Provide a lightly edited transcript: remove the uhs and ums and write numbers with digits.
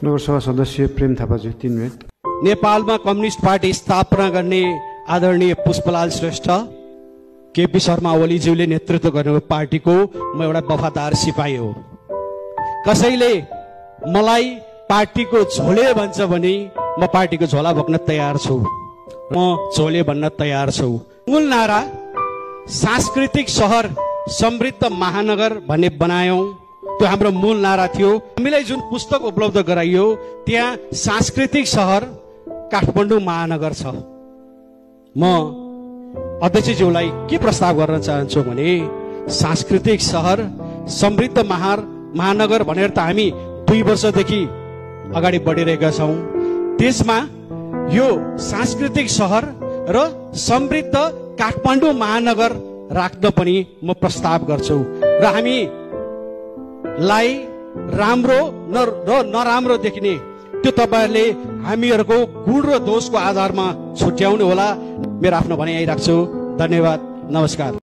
नगरसभा सदस्य प्रेम थापाजी 3 मिनेट। नेपालमा कम्युनिस्ट पार्टी स्थापना गर्ने आदरणीय पुष्पलाल श्रेष्ठ केपी शर्मा ओलीज्यूले नेतृत्व गरेको पार्टीको म एउटा वफादार सिपाही हो। कसैले मलाई पार्टीको झोले भन्छ भने म पार्टीको झोला बोक्न तयार छु, म झोले भन्न तयार छु। मूल नारा सांस्कृतिक शहर समृद्ध महानगर भन्ने बनायौं, त्यो हाम्रो मूल नारा थियो। हामीलाई जुन पुस्तक उपलब्ध गराइयो त्यहाँ सांस्कृतिक शहर काठमाडौँ महानगर छ। म अध्यक्षज्यूलाई के प्रस्ताव गर्न चाहन्छु भने सांस्कृतिक शहर समृद्ध महानगर भनेर त हामी 2 वर्षदेखि अगाडि बढिरहेका छौं। त्यसमा यो सांस्कृतिक शहर र समृद्ध काठमाडौँ महानगर राख्न पनि म प्रस्ताव गर्छु र हामीलाई राम्रो र नराम्रो देखिने त्यो तपाईहरुले हामीहरूको गुण र दोषको आधारमा छुट्याउनु होला। मेरो आफ्नो भनाइ राख्छु। धन्यवाद, नमस्कार।